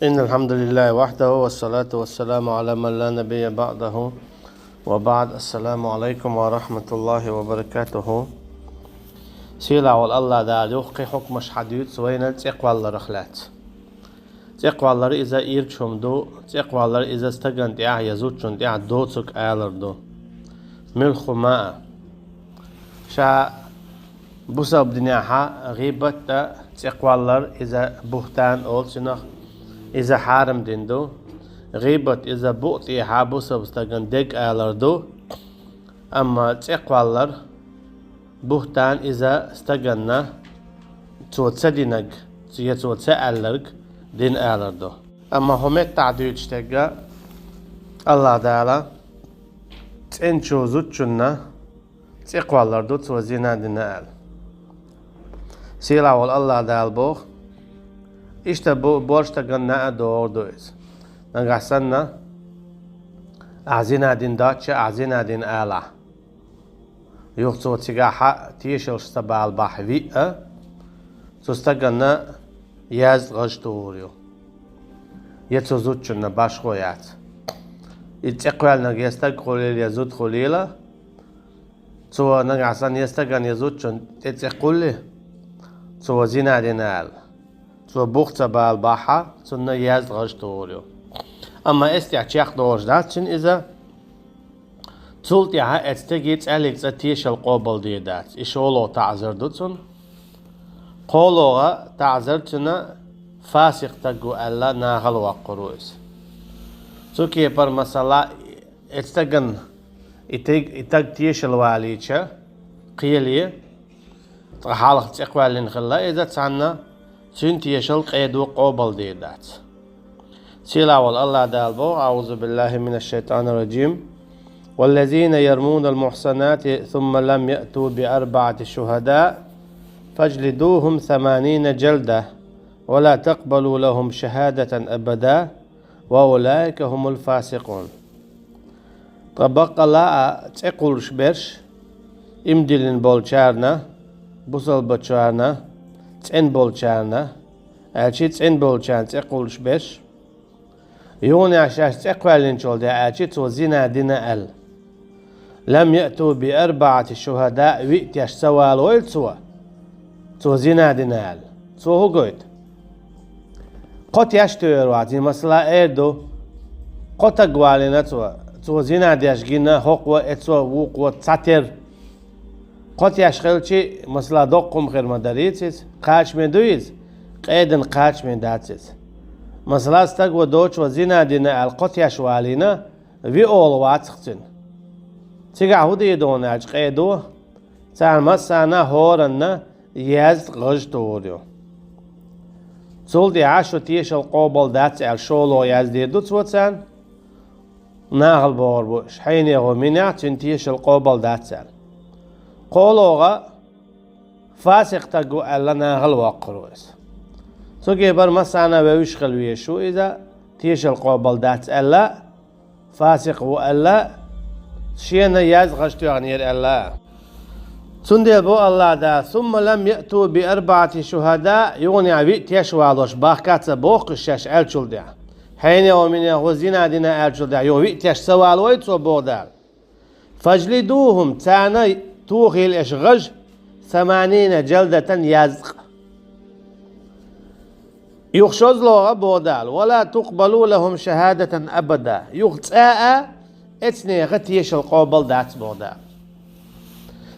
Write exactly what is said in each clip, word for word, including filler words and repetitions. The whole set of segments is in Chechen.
إن الحمد لله وحده والصلاة والسلام على من لا نبي بعده وبعد. السلام عليكم ورحمة الله وبركاته. Сийлахь волу АллахӀ Дала юха кхин хьукмаш хьадуьйцу вайна цӀе кхолларх лаьцна. ЦӀе кхоллар иза ирча хӀума ду, цӀе кхоллар иза стагана тӀехь я зудчунна тӀехь доцург алар ду. Муьлхха хӀума а. Ша бусалба динехь гӀийбат а, цӀе кхоллар иза бухӀтан олу цунах, иза хьарам дина ду. ГӀийбат иза букъа тӀехь бусалба стагана дерг алар ду. Амма цӀе кхоллар, бухӀтан иза стаганна цо ца динарг, я цо ца аьлларг дина алар ду. Амма хӀокху меттахь дуьйцуш дерг а АллахӀ Дала цӀеначу зудчунна цӀе кхоллар ду, цо зина дина аьлла. Сийлахь волу АллахӀ Дала боху: иштта бу-, болчу стаганна а догӀур ду иза. Нагахь санна, ахь зина дина доцча, ахь зина дина алахь. Юха цо цигахь тешалш ца бала бахь виъ а, цу стаганна язда гӀаж тухур ю. Я цу зудчунна башхо яц. И цӀе кхоьллинарг я стаг хуьлийла, я зуда хуьлийла, цо нагахь санна я стагана, я зудчунна тӀе цӀе кхуллий, цо зина дина аьлла. Цо бухӀта ца бала бахь, цунна язда гӀаж тухур ю. Амма эццехь чекхдолуш дац цуьнан иза. Цул тӀаьхьа эццехь цӀаьллиг цӀа тешал къобалдийр дац. И шолгӀа таӀзар ду цунна. КхоалгӀа таӀзар цуьнан фасикъ стаг ву аьлла, нахала воккхур ву иза. Цу кепара, масала, эццехь стагана и таг, и стаг тешал валийча, кхеле, ткъа хьалха цӀе кхоьллина хилла иза цхьанна, цуьнан тешал къедо къобалдийр дац. Сийлахь волу АллахӀ Дала боху: أعوذ بالله من الشيطان الرجيم. والذين يرمون المحصنات ثم لم يأتوا بأربعة شهداء فاجلدوهم ثمانين جلدة ولا تقبلوا لهم شهادة أبدا وأولئك هم الفاسقون. Ткъа баккъалла а цӀе кхуллуш берш, иман диллина болчарна, бусалбачарна, цӀена болчарна, аьлчи цӀена болчарна цӀе кхуллуш берш, юханехь шаьш цӀе кхоьллинчул тӀаьхьа аьлчи цо зина дина аьлла. لم يأتوا بأربعة شهداء, виъ теш ца валавойла цо, цо зина дина аьлла. Цо хӀун гойту? Кхо теш тоьар вац, и масала эр ду. Кхо стаг валийна цо, цо зина деш гина, хӀокхо, эцо, вукхо, цхьатера. Кхо теш хилчи, масала, доккха хӀума хир ма дарий иза, кхачаме дуй иза, къедан кхачаме дац иза. Масала, стаг ван доцчу зина дина аьлла кхо теш валийна, виъ олу вацахь цуьнан. Цигахь хӀун дийр ду аьлча къедо, царна массарна а хӀоранна язда гӀаж тухур ю. Цул тӀаьхьа шу тешал къобал дац аьлла шолгӀа яздийр ду цо царна. Нахала бохур бу, хьенехо минехь цуьнан тешал къобал дац аьлла. КхоалгӀа фасикъ стаг ву аьлла, нахала воккхур ву иза. Цу кепара массарна а вевзаш хила везаш ву иза, тешал къобал дац аьлла, фасикъ ву аьлла, шена язда гӀаж тоьхнера аьлла. Цундела боху АллахӀ Дала: ثم لم يأتوا بأربعة شهداء, юханехь виъ теш валош бахка ца боху шаьш аьллачул тӀаьхьа. Хьенехо минехо зина дина аьллачул тӀаьхьа юха виъ теш ца валавой цо, боху Дала. فاجلدوهم, царна тухийла аша гӀаж, ثمانين جلدة, язда. Юха шозлагӀа, боху Дала: ولا تقبلوا لهم شهادة أبدا. Юха цкъа а эцнехан тешал къобал дац, боху Дала.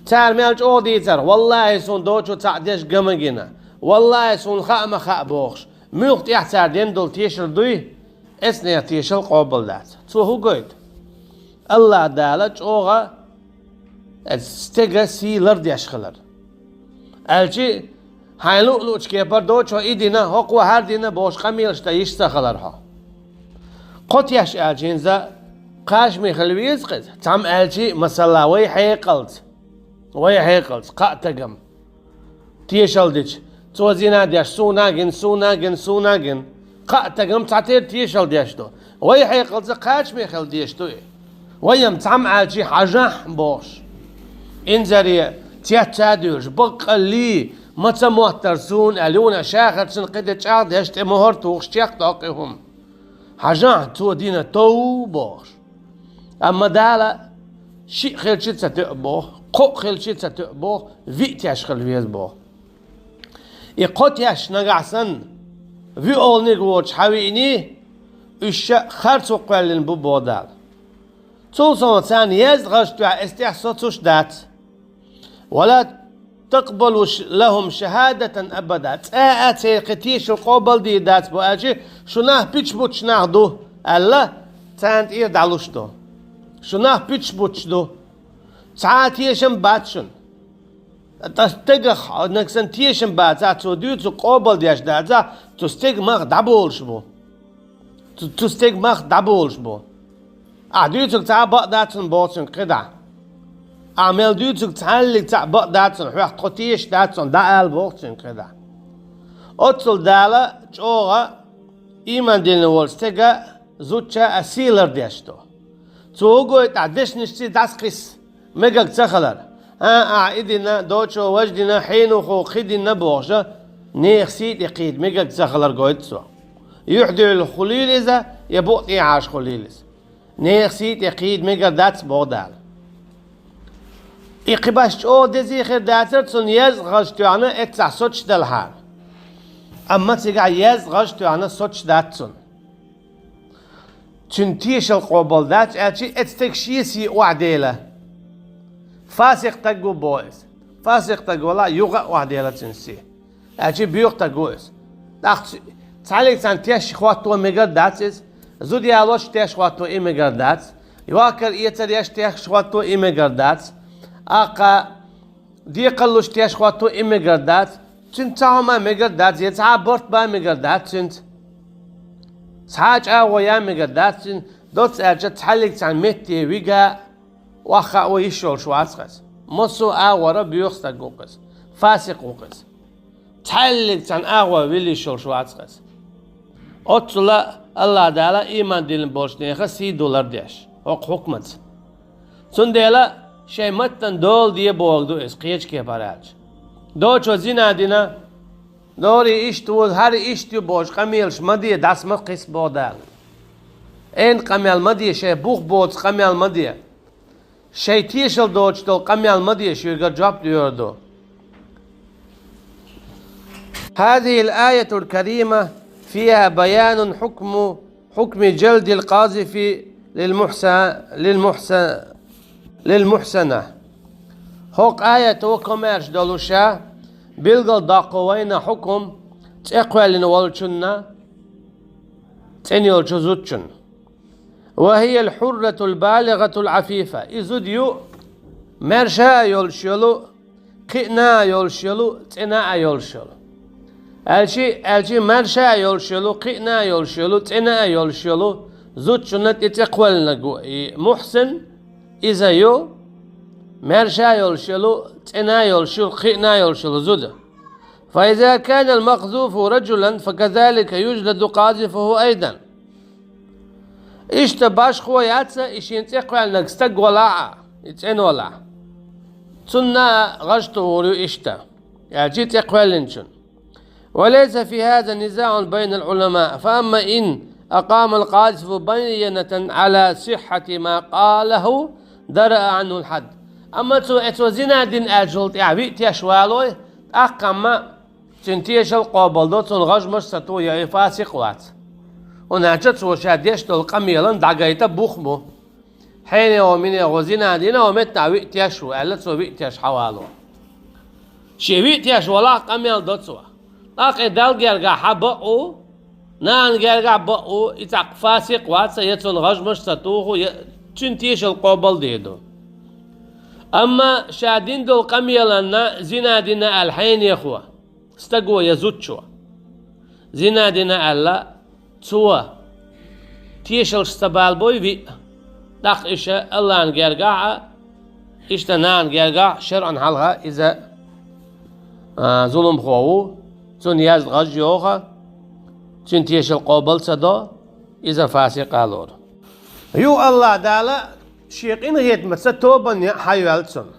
Цара мел чӀогӀа дийцарх: валлахӀи, суна доцу цхьаъ деш ган ма гина, валлахӀи, суна хаа ма хаьа, бохуш, муьлхха тӀехь цара дина долу тешал дуй, эцнехан тешал къобал дац. Цо хӀун гойту? АллахӀ Дала чӀогӀа стеган сий лардеш хилар. Аьлчи, хьайн луъ-луъчу кепара доцу хьо и дина, хӀокхо хӀара дина бохуш къамелаш дан йиш ца хилар хьо. Кхо теш аьлча, хӀинца кхачаме хила веза-кх иза. Цхьамма аьлчи, масала, вай хьекъалца, вай хьекъалца, кхаа стагана тешал дича, цо зина деш, суна гина, суна гина, суна гина. Кхаа стагана цхьатера тешал деш ду. Вай хьекъалца кхачаме хила дезаш ду и. Вай-м цхьамма аьлчи хьажахь бохуш, инзаре цец а дуьйлуш, баккъаллий, Ма ца моттара суна аьлла, юна шахарцун кхида чӀагӀдеш тӀе мухӀар тухуш чекхдоккху и хӀума. Хьажахьа, цо дина тов бохуш. Амма Дала шиъ хилча ца тоьа боху, кхоъ хилча ца тоьа боху, виъ теш хила веза боху. И кхо теш нагахь санна, виъолниг воцуш хьавиъний, уьш ша харцо кхоьллина бу боху Дала. Цул совнаха царна езткъа гӀаш тоьхна эццахь соцуш дац. «Ва ла такъбалу ш-, лахум шахӀадатан абада». Цкъа а церан кхин тешал къобал дийр дац бо аьлча, шу нах пуьчаш буттуш нах ду, аьлла, царна тӀера дӀалуш ду. Шу нах пуьчаш буттуш ду. Цхьа а тешам бац шуна. Ткъа стегах нагахь санна тешам бацахь, цо дуьйцург къобал деш дацахь, цу стеган мах дӀаболуш бу. Цу, цу стеган мах дӀаболуш бу. Ахь дуьйцург цхьа а бакъ дац хьуна боху цуьнга кхидӀа. Ахь мел дуьйцург цхьаьллиг цхьаъ бакъ дац хьуна, хьох тхо тешаш дац хьуна, дӀаала боху цуьнга кхидӀа. Оццул Дала чӀогӀа ийман диллина волчу стеган зудчун а сий лардеш ду. Цо хӀун гойту ахь дешнашций дӀасакхиссар, мегар ца хилар. А, ахь и дина, доцчо важа дина, хьенехо кхин дина бохуш, нехан сий тӀе кхийда мегар ца хилар гойту цо. Юьхьдуьйлуш хуьлийла иза, я букъ тӀехьаша хуьлийла иза. Нехан сий тӀе кхийда мегар дац боху Дала. И кхин башха чӀогӀа дезий хир дацара цунна езткъа гӀаш тоьхна эццахь соцуш делахьара. Амма цигахь езткъа гӀаш тоьхна соцуш дац цунна. Цуьнан тешал къобал дац, аьлча, эццахь стаг шен сий охьадела. Фасикъ стаг ву боху иза. Фасикъ стаг валахь, юха а охьадела цуьнан сий. Аьлча, боьха стаг ву иза. ТӀаккха ц-, цхьаьллиг цхьаьна теш хӀотто мегар дац иза. Зуда ялош теш хӀотто и мегар дац. Йоккхар эцар еш теш хӀотто и мегар дац. Аккха декхарлуш теш хӀотто и мегар дац. Цуьнца цхьа хӀума мегар дац, я цхьа а барт бан мегар дац цуьнца. Цхьа а чӀагӀо ян мегар дац цуьнца. Доцца аьлча, цхьаьллиг цхьаьна метте вига, охьахаа йиш йолуш вац-кх иза. Массо а агӀора боьха стаг ву-кх иза. Фасикъ ву-кх иза. Цхьаьллиг цхьаьна агӀо вилла йиш йолуш вац-кх иза. Оццула АллахӀ Дала ийман диллина болчу нехан сий ду лардеш, хӀокху хьукмаца. Цундела шайн маттана дола де бохург ду иза, кхечу кепара аьлча. Доцчо зина дина, дори иштта ву, хӀара иштта ю бохучу къамелаш ма де, дӀаса ма кхисса боху Дала. Эн къамел ма де, шайн бух боцу къамел ма де. Шайн тешал доцуш долу къамел ма де, шуьгара жоп лоьру ду. هذه الآية الكريمة فيها بيان حكم، حكم جلد القاذف للمحس-، للمحس-، للمحصنة. ХӀокху аято комаьрша долуша билгал доккху вайна хьукум цӀе кхоьллина волчунна, цӀена йолчу зудчунна. وهي الحرة البالغة العفيفة. И зуда ю маьрша а йолуш йолу, кхиъна а йолуш йолу, цӀена а йолуш йолу. Аьлчи, аьлчи маьрша а йолуш йолу, кхиъна а йолуш йолу, цӀена а йолуш йолу зудчунна тӀе цӀе кхоьллинарг ву и мухьсин, иза ю маьрша а йолуш йолу, цӀена а йолуш йолу, кхиъна а йолуш йолу зуда. فإذا كان المقذوف رجلا فكذلك يجلد قاذفه أيضا. Иштта башхо яц и шен цӀе кхоьллинарг стаг валахь а, и цӀена валахь. Цунна а гӀаж тухур ю иштта, аьлчи цӀе кхоьллинчун. وليس في هذا نزاع بين العلماء، فأما إن أقام القاذف بينة على صحة ما قاله درأ عنه الحد. Амма цо, э, цо зина дина аьллачул тӀаьхьа виъ теш валой, тӀаккха амма цуьнан тешал къобалдо, цунна гӀажмаш ца туху, я и фасикъ вац. ХӀунда аьлча цо ша деш долу къамелан дӀагайта бух бу. Хьенехо, минехо зина дина, хӀокху меттехь виъ теш ву, аьлла, цо виъ теш хьавало. Шен виъ теш валахь, къамел до цо. ТӀаккха и Далла гергахь хьан бакъ ву, нана гергахь бакъ ву, и цхьаккха фасикъ вац, я цунна гӀажмаш ца туху, я цуьнан тешал къобалдийр ду. Амма ша дина долу къамеланна зина дина аьлла хьенехо, стаго я зудчо зина дина аьлла, цо тешалш ца балабой виъ. ТӀаккха иштта Аллахьан гергахь а, иштта нана гергахь а шарӀан хьалха иза, а, зуламхо ву, цунна езткъа гӀаж йоху, цуьнан тешал къобал ца до, иза фасикъ алора. Ю Аллахь Дала шен къинхетамца тобанна яа хьайоьллу цунна.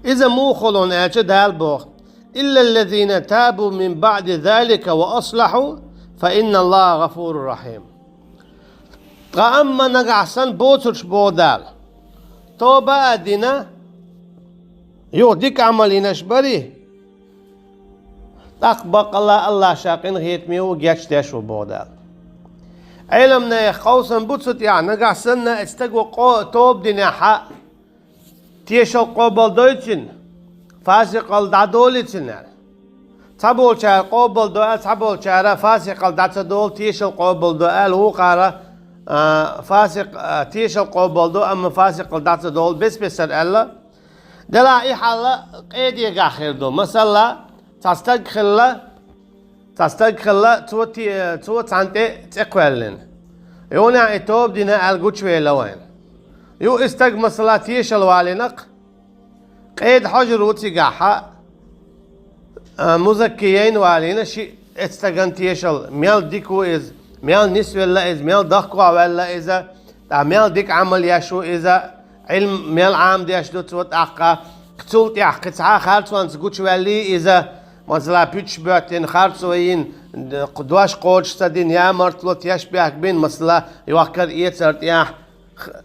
Иза муха хуьлу аьлча, Дала боху: إلا الذين تابوا من بعد ذلك وأصلحوا فإن الله غفور رحيم. Ткъа амма нагахь санна боцурш, боху Дала, тоба а дина, юха дика Ӏамал йинарш барий, тӀаккха баккъалла АллахӀ Ша къинхетаме ву, гечдеш ву, боху Дала. Ӏеламнаха къовсам бу цу тӀехь, нагахь санна оцу стага къо-, тоба динехь а, тешал къобалдойла цуьнан, фасикъалла дӀадолийла цуьнан аьлла. Цхьаболчара къобалдо аьлла, цхьаболчара фасикъалла дӀа ца долу, тешал къобалдо аьлла, вукхара, а, фасикъ-, а, тешал къобалдо, амма фасикъалла дӀа ца долу, бес-бесара аьлла. Делахь и хьал къедегахь хир ду. Масала, цхьа стаг хилла, цхьа стаг хилла, цо те-, цо цхьанна тӀе цӀе кхоьллина. Юха и тоба дина аьлла гучувелла вайна. Юха и стаг, масала, тешал валийна-кх, къеда хьожур ву цигахь, а, музакки яйна валийна шиъ, оцу стагана тешал, мел дика ву иза, мел нисвелла иза, мел дохко ваьлла иза, ткъа мел дика Ӏамал еш ву иза, Ӏилм мел Ӏамадеш ду цо тӀаккха, цул тӀаьхьа кхин цхьа харцонца гучуваьллий иза, масала, пуьташ боьттина, харцо йина, д-, дош кхочуш ца дина, ямартло, тешнабехк бина, масала, йохкар-эцар тӀехь, х-,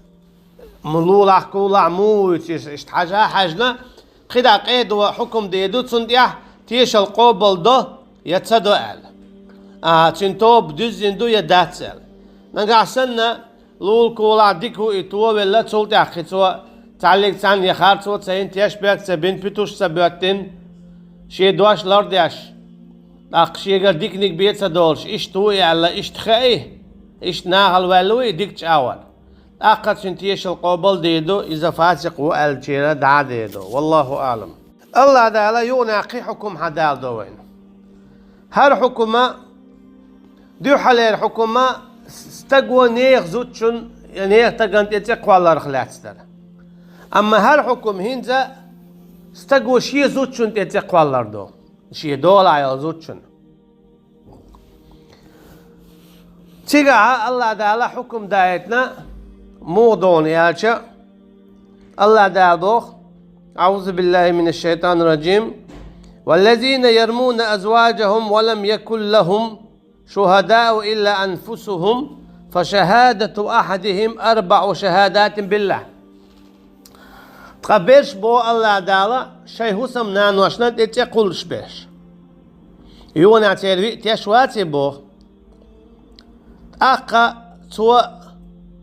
м-, лулахь-кулахь муха вуьйцу иза, иштта хьажа а хьаьжна, кхидӀа къедо хьукам де ду цунна тӀехь, тешал къобалдо я ца до аьлла. А, цуьнан тоба дуьззина ду я дац аьлла. Нагахь санна, лула-кулахь дика ву и, товелла, цул тӀаьхьа кхин цо цхьаллиг цхьанна я харцо ца йина, тешнабехк ца бина, пуьташ ца боьттина, шен дош лардеш, тӀаккха шегара диканиг бен ца долуш, иштта ву и аьлла, иштта хаий, иштта нахала ваьлла ву и дика чӀагӀо. ТӀаккха цуьнан тешал къобалде ду, иза фасикъ ву аьллачеран дӀа а де ду. Валлаху аӀлам. АллахӀ Дала юкъанехь кхин хьукам хьадалдо вайна. ХӀара хьукам а, дуьххьарлера хьукам а, с-, стага нехан зудчун, я нехан стагана тӀе цӀе кхолларх лаьцна дара. Амма хӀара хьукам хӀинца стага шен зудчун тӀе цӀе кхоллар ду, шен долахь йолу зудчун. Цигахь АллахӀ Дала хьукам даийтина муха ду аьлча, АллахӀ Дала боху: أعوذ بالله من الشيطان الرجيم. والذين يرمون أزواجهم ولم يكن لهم شهداء إلا أنفسهم فشهادة أحدهم أربع شهادات بالله. Ткъа берш, боху АллахӀ Дала, шайн хӀусамнаношна тӀе цӀе кхуллуш берш. Юха церан виъ теш ваций боху. ТӀаккха цо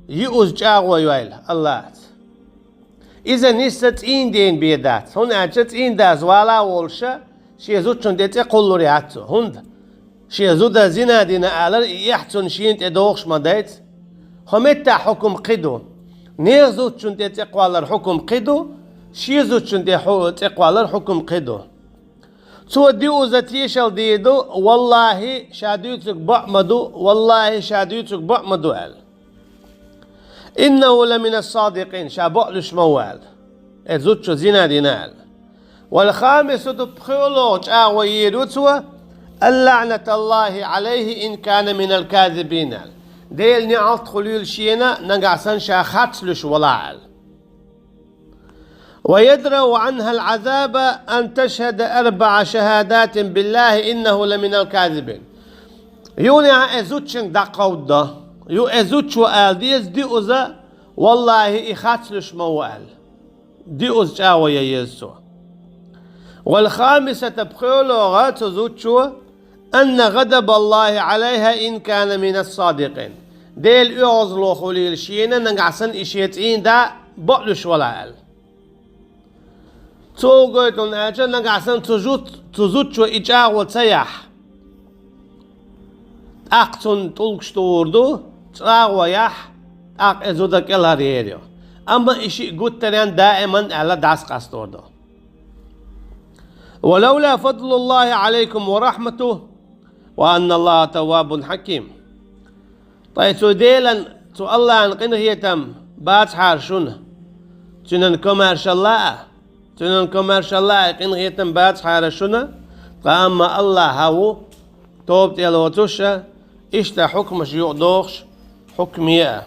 юуза чӀагӀо йойла АллахӀаца. Иза нисса цӀийнан дена бен дац, хӀунда аьлча цӀийнан дас вала а волуша, шен зудчун тӀе цӀе кхуллур яц цо. ХӀунда? Шен зуда зина дина алар и эхь цунна шена тӀе дохуш ма дайца. ХӀо меттахь хьукам кхин ду. Нехан зудчун тӀе цӀе кхоллар хьукам кхин ду, шен зудчун тӀе хьу-, цӀе кхоллар хьукам кхин ду. Цо диъаза тешал дийр ду: «ВаллахӀи, ша дуьйцург бакъ ма ду, валлахӀи, ша дуьйцург бакъ ма ду», – аьлла. «إنه لمن الصادقين», ша бакълуьйш ма ву аьлла. Э, зудчо зина дина аьлла. «والخامسة», пхоьалгӀа чӀагӀо йийр ю цо: «أن لعنة الله عليه إن كان من الكاذبين», – аьлла. Делан неӀалт хуьлийла шена, нагахь санна ша харц луьйш валахь аьлла. «ويدرأ عنها العذاب أن تشهد أربع شهادات بالله إنه لمن الكاذبين». Юха э зудчуьнга дӀакховдадо. Ю э зудчо ала деза диъаза: «ВаллахӀи, и харц луьйш ма ву», – аьлла. Диъаза чӀагӀо ян еза цо. «والخامسة», пхоьалгӀа цу зудчо: «أن غضب الله عليها إن كان من الصادقين». Делан оьгӀазло хуьлийла шена, нагахь санна и шен цӀийнан да бакълуьйш валахь аьлла. Цо гойтун аьлча, нагахь санна цу жут-, цу зудчо и чӀагӀо ца яхь, тӀаккха цунна тӀулгаш тухур ду, чӀагӀо яхь, тӀаккха э зуда кӀелхьаръер ю. Амма и шиъ гуттаренна даиман аьлла дӀасакъастор ду. «ولولا فضل الله عليكم ورحمته وأن الله تواب حكيم». Ткъа цу Делан, цу АллахӀан къинхетам бацахьара шуна, Цуьнан комаьршалла а, Цуьнан комаьршалла а къинхетам бацахьара шуна, ткъа амма АллахӀ ву тоба тӀе лоцуш а, иштта хьукмаш юкъадохуш, хьукме а.